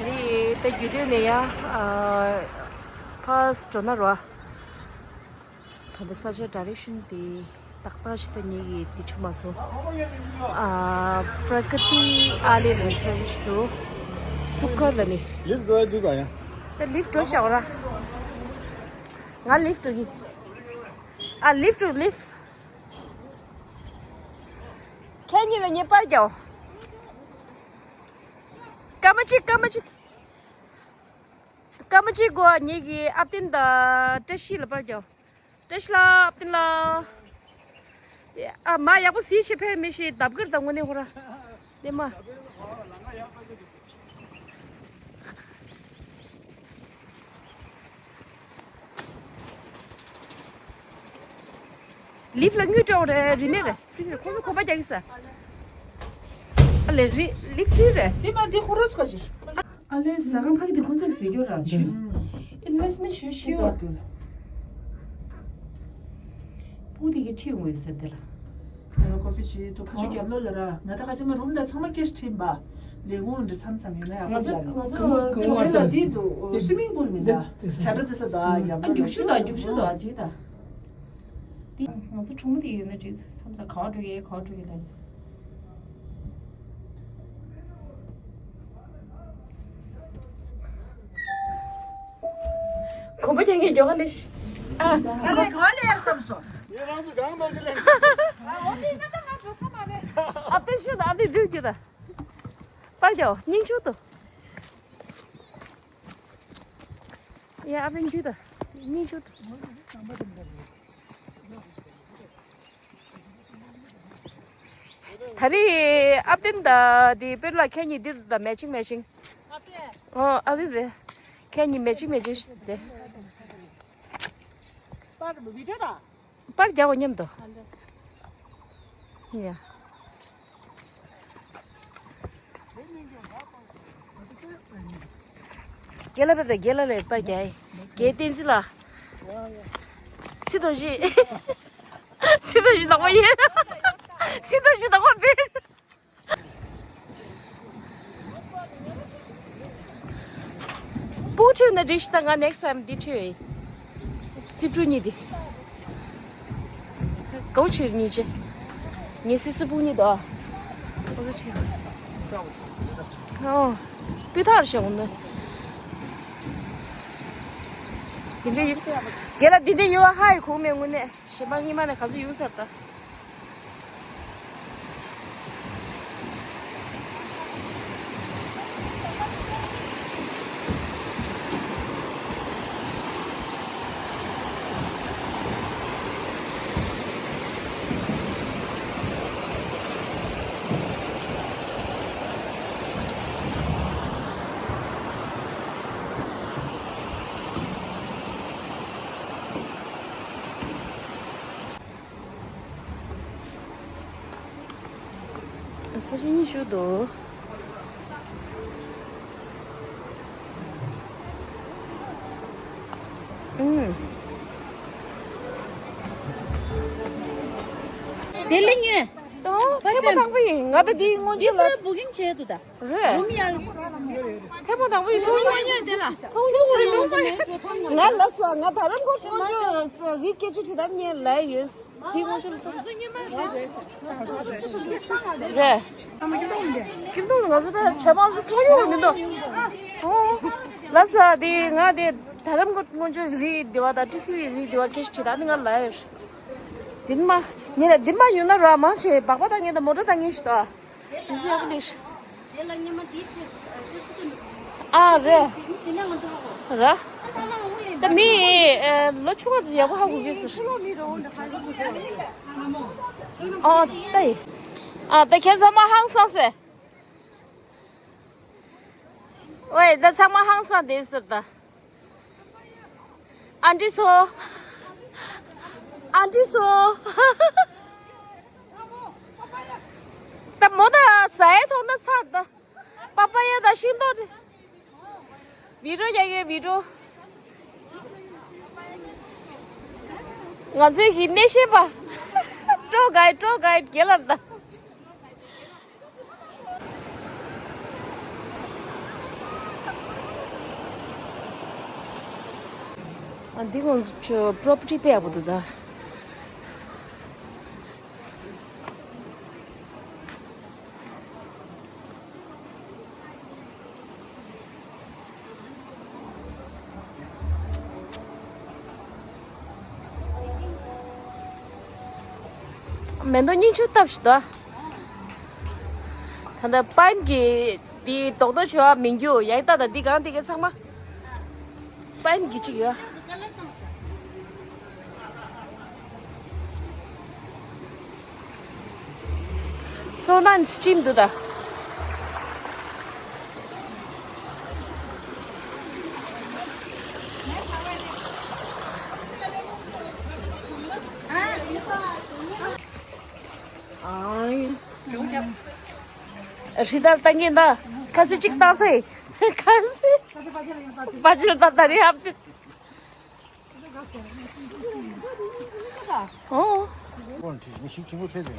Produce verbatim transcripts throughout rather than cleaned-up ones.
རེད། ད་རྒྱུ་དུས་ནས་ཡ། ཨ། ཕར་འགྲོ་ན་རོ། ད་ལྟ་ས་ཆ་ཌའི་རེག་ཤན་དེ་ཏག་ཏག་ཞིག་ད་ངེད་ཀྱིས་དེ་བྱུང་མ་སོང་། ཨ། པྲ་ཀི་ཏི་ཨ་ལེ་ལ་ས་ཆ་ཞིག་འདུག་སུ་ཁར་ལ་ནི། ལིཕ་འགྲོ་ཡ་འདུག་ག་ཡ། ད་ལིཕ་འགྲོ་བཞག་ར། ང་ལིཕ་འགྲོ་གི། ཨ། ལིཕ་འགྲོ་ལིཕ། ཁྱེད་གཉིས་ལ་ངས་པར་རྒྱག་སྐར་མ་གཅིག་སྐར་མ་གཅིག་སྐར་མ་གཅིག་གོ། ངེད་ཀྱི་ཨ་བསྟན་དང་བཀྲ་ཤིས་ལ་པར་རྒྱག་བཀྲ་ཤིས་ལགས། ཨ་བསྟན་ལགས། ཨ་མ་ཡག་པོ་གཟིགས་བྱེད་ཕེབས་མི་ཤེས་ལྡབ་ཀིར་དང་དངོས་གནས་ཧོ་ར། ལེ་མ། ལིཕ་ལ་དངུལ་སྤྲད་རེད། རིན་མེད་རེད། ཁོ་ཚོ་གོམ་པ་རྒྱག་གི་ས། ཨ་ལེ་རི་ལིཕ་ཕི་རེད། དེ་མ་དེ་ཁོ་རོ་སུ་ག་ཞིར། ཨ་ལེ་ཟ་ཁང་ཕ་གི་དེ་ཁོ་ཚོས་ཟེར་རྒྱུ་ར་ཞུ། ཨིན་ཝེ་སི་མེན་ཊི་ཞུ་ཤི་བ། སྤུ་དེ་གི་ཁྲིད་འོང་ཟེར་དེ་ལ། ང་ལ་ཀོ་ཕི་བྱེད་དུ་ཕ་ཆུ་རྒྱབ་ལོ་ལ་ར། ང་ད་ཁ་ཆེ་མ་རུམ་ད་ཚང་མ་སྐྱེར་ཁྲིམས་པ། ལས་ཁུངས་འདྲ་མཚམས་མཚམས་ཡོད་ན་ཡག་པོ་ང་ཚོ་རྒྱབ། ང་ཚོ་ང་ཚོ་ལ་དེ་འདུག་སུ་མིང་པུལ་མི་འདུག་བྱ་ར་ཙི་ས་དང་ཡག་པོ། རྒྱུག་ཤུགས་དང་རྒྱུག་ཤུགས་དང་ཅིག་དང་། དེ་ང་ཚོ་གྲོང་མི་དེ་ཡོད་ན་ཅིག་མཚམས་མཚམས་ག་བ་འགྲོ་གི་ག་བ་འགྲོ་གི་ལ། གོམ་པ་རྒྱག་མཁན་མགྱོགས་ལེ་ཤི། ཨ། ཨ་ལས་གོ་ལེ་ཡར་བསམ་སོང་། ངས་རང་ཚོ་གང་འདྲ་ཞིག་ལེན། ཨ་འོ་དེ་ད་ད་ང་འགྲོ་ས་མ་རེད། ཨ་ཏི་ཤི་ད་ཨ་ཏི་འདུག་རྒྱུ་ད། པར་རྒྱག་སྙིང་ཆུ་དུ། ཡ་ཨ་ཕན་འདུག་ད། སྙིང་ཆུ་དུ། ད་རེས་ཨ་བསྟན་དང་དེ་དཔེར་ལ་ཁྱེད་གཉིས་འདིར་དང་མེ་ཆིང་མེ་ཆིང་། ཨ་བསྟན། ཨོ་ཨ་བསྟན་རེད། ཁྱེད་གཉིས་མེ་ཆིང་མེ་ཆིང་ཞིག་དེ། པར་རྒྱག་པ་མཉམ་དུ། ཡ། རྒན་ལགས་པ་དང་རྒན་ལགས་ལས་པར་རྒྱག་ཡིན། རྒན་བསྟན་འཛིན་ལགས། ཚིག་དོ་བཞི། ཚིག་དོ་བཞི་ནག་པོ་ཡིན། ཚིག་དོ་བཞི་ནག་པོ་འབུལ། སྤུ་གུ་ཁྲིད་ན་འགྲིག་ཤི་ད། ང་next time འདི་ཁྲིད་ཡིན། རྩིབ་ཕྲུག་གཉིས་འདི། གའུ་ཕྱིར་གཉིས་ཆེ། ངའི་སི་སི་སྤུ་གུ་གཉིས་དོ། ཨོ། སྤུས་དག་རེད་ཤག་འོ་ན། འདི་འདྲ་ཡིན། རྒན་ལགས་འདི་འདྲ་ཡོད་པ་ཧ་ཡི་གོ་མེད་དངོས་གནས། གཞན་པ་སྔོན་མ་ནས་ག་ཚོད་ཡོང་ཚར་ད། ས་ཆ་ཉི་ཤུ་འདུག་ཨུམ། དེ་ལས་ཉོས། ཨོ། ཕ་ཐེངས་མ་སེམས། དང་པོ་ཡིན། ང་ད་འདིའི་སྔོན་ཆད་ལ། ཀིམ་པུ་ར་བུ་ཀིང་བྱས་འདུག་ད། རེད། རུམ་ཡ། ཐེངས་མ་དང་པོ་ཡིན། རུམ་མ་ཉོས་དེ་ལ། མཐོང་ཡོང་རེད་འདུག་ང་ལ་སོ་ང་དྷ་རམ་གོར་སྔོན་ཆད་སོ་རི་སྐད་ཆ་དྲི་དམ་ཉན་ལ་ཡོད། དེའི་སྔོན་ཆད་ལ་ཐོག་རེད། ཁྱིམ་ཐོག་ལ་ང་ཚོ་ད་བྱ་མང་ཚོ་མཐོང་ཡོང་མི་འདུག་ཨོ། ལ་སོ་དེ་ང་དེ་དྷ་རམ་གོར་སྔོན་ཆད་རི་དེ་བ་དང་ཏི་སི་བི་རི་དེ་བ་སྐད་ཆ་དྲི་དམ་ང་ལ་ཡོད། དེ་མ་ཉན་ལ་དེ་མ་ཡོད་ན་ར་མང་ཆེ་སྦག་པ་དང་ངན་དང་མོ་ཊ་དང་ངན་ཞིག་ད། དེ་ཚོ་ཡག་པོ་ལེགས། དེ་ལ་སྔོན་མ་དེའི་ཆེད་ཆེད་ཚུད་དུ་འདུག་ཨ་རེད། ཞེ་ན་ང་ཚོ་ཧ་གོ་ར། ཨ་ད་ལ་འོ་ལེ། ད་མི་ལོ་ཆུང་བ་ཚོ་ཡག་པོ་ཧ་གོ་གི་ཟེར། ཕྱི་ལོགས་མི་རོ་འདྲ་ཧ་གོ་ཟེར། ཨ་ད་ཡི། ཨ་ད་ཁྱེད་ཚང་མ་ཧང་སང་ཟེར། ཝེ་ད་ཚང་མ་ཧང་སང་དེ་ཟེར་ད། ཨན་ཏི་ཚོ། ཨན་ཏི་ཚོ། ད་མོ་ད་ཟ་ཡས་ཐོག་ན་ཚར་ད། པ་པ་ཡ་ད་ཤིང་ཏོག་དེ། བི་ཌིའོ་རྒྱག་ཡོད་བི་ཌིའོ། ང་ཚོའི་གི་སྣེ་ཤན་པ། ཀྲོ་གའི་ཀྲོ་གའི་རྒྱལ་ལ་ད། ཨ་འདི་ཁོང་ཚོ་པོ་རོ་པར་ཊི་དཔེ་ཡག་པོ་འདུག་ད། མེ་ཏོག་སྙིང་ཆུ་བཏབ་ཤི་ད། ད་ལྟ་པན་གྱི་དེ་རྡོག་རྡོག་བྱེད་པ་མི་འགྱུར་ཡག་ད། ད་འདི་གང་དེ་གའི་ཚང་མ་པན་གྱི་གཅིག་ཡོད། སོ་ནན་སི་ཊིམ་འདུག་ད། རི་དྭགས་ལྟ་མཁན་ད་ཁ་ཟས་གཅིག་བཏང་ཚེ་ཁ་ཟས་པ་ཅིར་ད་ད་རེད་ཨ། ཨོ། ཁོང་ཁྲིད་ནི་ཞིག་ཆེན་པོ་ཚད་ཟིན།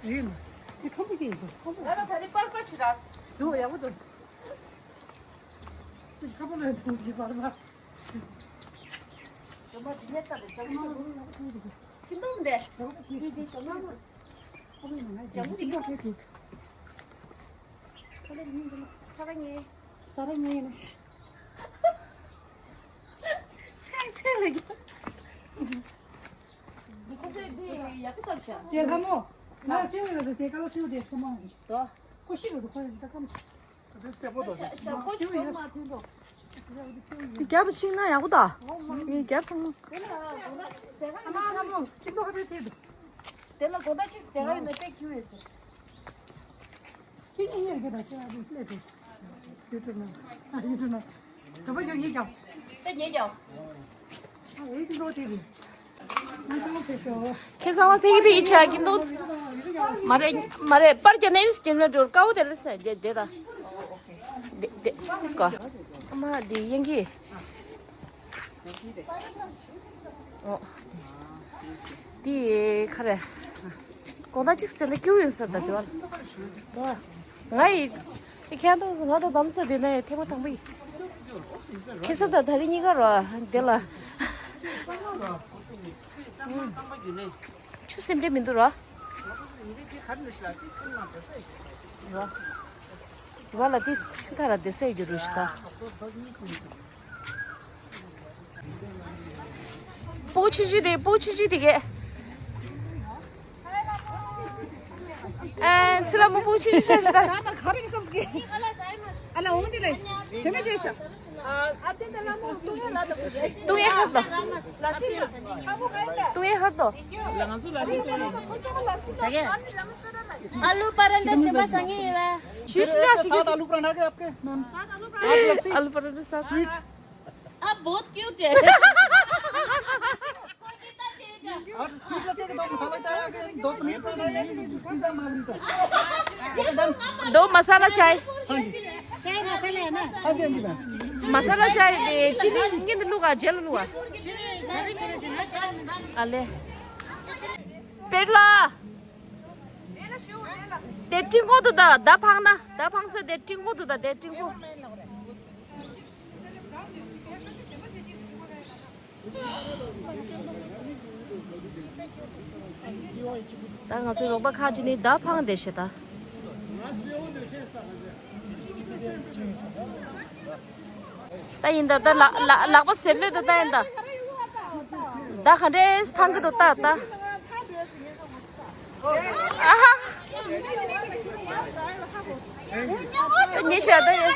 རེད་མ། དེ་ཁམ་བུ་སྐྱེས་སོ། ཁམ་བུ། ང་ལ་ད་རེས་པར་པར་བྱེད་ར། འདུག་ཡག་པོ་འདུག་ཁམ་བུ་ལ་འདུག་ཅི་པར་པར། ཇོ་མ་དེ་ནས་ལྟ་དེ་ཇོ་མ་ཁྱི་ནོམ་རེད། ཁྱི་དེ་ཇོ་མ་ཁྱི་དེ་ཇོ་མ་ཁྱི་དེ་ཁ་ལ་མིང་ཇོ་མ་ས་ར་ཉེ། ས་ར་ཉེ་ཡིན་ན་ཤི། ཚེ་ཚེ་ལ་རྒྱུ། ཁོ་ཚོས་འདི་ཡག་པོ་བཏབ་ཤག་དེ་ལྷ་མོ། ང་སེའུ་ཡོད་ཟེར་དེ་ག་ལ་སེའུ་དེ་སེ་མང་ཟེར། དོ། ཀུ་ཤི་རུ་དུ་ཁོ་ཡོད་ཟེར་ད་ཀམ་ཤི། དེ་སེ་པོ་དོ་ཟེར། ཞག་པོ་ཞིག་མ་ཐོན་འགྲོ། དེ་རྒྱབ་ཤིང་ན་ཡག་པོ་ད། ཡིན་རྒྱབ་ཚང་མ། དེ་ལ་གོ་ད་ཅིག་དེ་ག་ཡིན་ན་དཔེ་ཁྱུ་ཡོད་ཟེར། ཁྱེད་ཉིད་ཉལ་གྱི་དང་ཁྱེད་ཨ་ཁུ་སླེབས་པས། ཡུ་ཊུབ་ནང་། ཨ་ཡུ་ཊུབ་ནང་། དོ་པ་ཡོད་ངེས་ཀྱང་། ད་ངེས་ཀྱང་། ཨ་ཡིག་འགྲོ་དེ་རེད། ང་ཚང་མ་ཕེབས་ཤོག་ཁྱེད་ཚང་མ་ཕེབས་ཀྱི་ཕེབས་ཀྱི་ཆགས་ཀྱི་འདུག་མ་རེད་མ་རེད། པར་རྒྱག་ནས་རྒྱན་མ་འགྲོ་དཀའ་བོ་དེ་ལ་ཟེར་དེ་དེ་དང་། དེ་དེ་སྐོར། ཨ་མ་དེ་ཡན་གྱི། འོ། འདི་ཁ་རེ། གོང་ད་ཅིག་སྟེ་ན་སྐྱིད་པོ་ཡོད་ས་ད་དེ་བ། ང་ཡི། ཁྱེད་ད་ང་ད་དམ་ས་དེ་ན་ཐེངས་མ་དང་པོ་ཡིན། ཁྱེད་ས་ད་ད་རེ་གཉིས་ཀ་རོ་དེ་ལ། ཆུ་སེམས་ཁྲལ་མི་འདུག་རོ། རོ། བ་ལ་དེ་ཆུ་ཐ་ར་དེ་སེ་རྒྱུ་རུ་ཤི་ད། སྤུ་ཆུ་ཆུ་དེ་སྤུ་ཆུ་ཆུ་དེ་གས། ཨ་ཚི་ལ་མོ་སྤུ་ཆུ་ཆུ་ཆ་ཤི་ད། ཨ་ལ་འོང་དེ་ལེ། དེ་མི་བྱེད་ཤ། ཏུང་ཡེ་ཧར་དོ། ཏུང་ཡེ་ཧར་དོ། आलू पराठा ཞིམ་པ་ཟ་ངེས་ཡིན་ལ། ཞུ་ཤི་ཡ་ཞིག साथ आलू पराठा है आपके, मैम? आलू पराठा साथ। अब बहुत क्यूट है। और स्वीट लस्सी के दो मसाला चाय आ गए, दो पनीर पराठा है, पिज्जा मार्गरीटा। Okay, done. दो मसाला चाय। हाँ जी। चाय मसाला है ना? हाँ जी, हाँ जी, मैम। मसाला चाय, ए, चीनी, किंतु लुगा, जेल लुगा। अले। पेटला। डेटिंग को तो दा, दा भांगना, दा भांग से डेटिंग को तो दा, डेटिंग को। ད་ང་ཚོའི་རོགས་པ་ཁག་ཅིག་ནི་ཟླ་ཕངས་བསྡད་ཤག་ད། ད་ཡིན་ད་ད་ལག་ལག་ལག་པ་གཟེབ་ལོས་ད་ད་ཡིན་ད། ད་ག་འདྲས་ཕངས་ཀྱི་འདུག་ད་ད། ཨ་ཧ། ཉེ་ཤ་ད་ཡིན།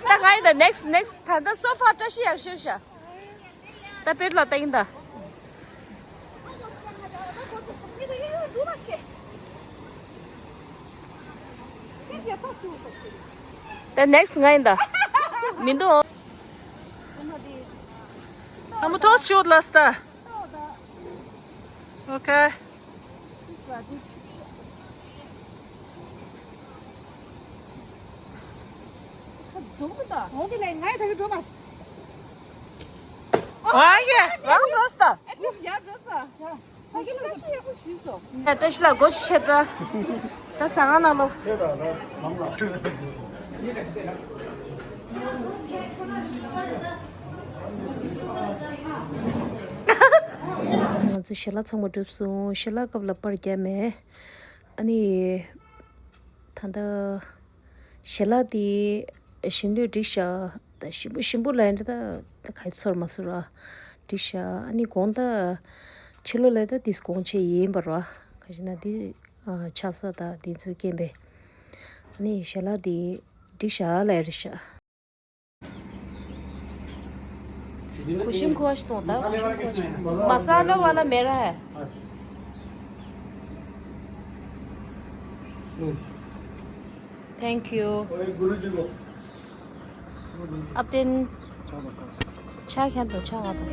ད་ང་ཡིན་ད། ནེགསི་ནེགསི། ད་ད་སོ་ཕ་བཀྲ་ཤིས་ཡག་ཤོས་ཤག་ད་པེ་ལ་ད་ཡིན་ད། ད་ནེགསི་ང་ཡིན་ད། མི་འདུག་ཨ་མ་ཐོག་ཤོད་ལ་སྟ། ཨོ་ཁེ། འགྲོ་མི་འདུག་འོང་དེ་ལས་ངའི་ད་གི་འགྲོ་མ། ཨ་ཡེ་རང་འགྲོ་སྟ། ཨ་ཏིས་ཡར་འགྲོ་ས། ད་གི་བཀྲ་ཤིས་ཡག་པོ་ཞུས་སོ། ཡ་བཀྲ་ཤིས་ལགས་སྒོ་ཕྱེ་ད། ད་ཟ་ཁང་ནང་ལོག་ང་ཚོ་ཞལ་ལག་ཚང་མ་གྲུབ་སོང་། ཞལ་ལག་སྐབས་ལ་པར་བརྒྱབ་མེད། ཨ་ནི། ད་ལྟ་ཞལ་ལག་དེ་ཞིམ་ལོས་འགྲིག་ཤག་ད་ཞིམ་པོ་ཞིམ་པོ་ལ་ཡིན་ད་ད་ག་ཚོར་མ་སོང་ར། འགྲིག་ཤག་ཨ་ནི་དགོང་ད་ཕྱི་ལོགས་ལ་ད་དེ་དགོང་ཆེ་ཡིན་པ་ར། ག་ཞིག་ན་དེ་ཆགས་ས་ད་དེ་ཚོའི་རྐྱེན་པས། ཨ་ནི་ཞལ་ལག་དེ་འགྲིག་ཤག་ལ་ཡིན་ཤག कुसुम को आज तो होता है, कुसुम को आज। मसाला वाला मेरा है। Thank you. अब दिन छा क्या तो छा तो।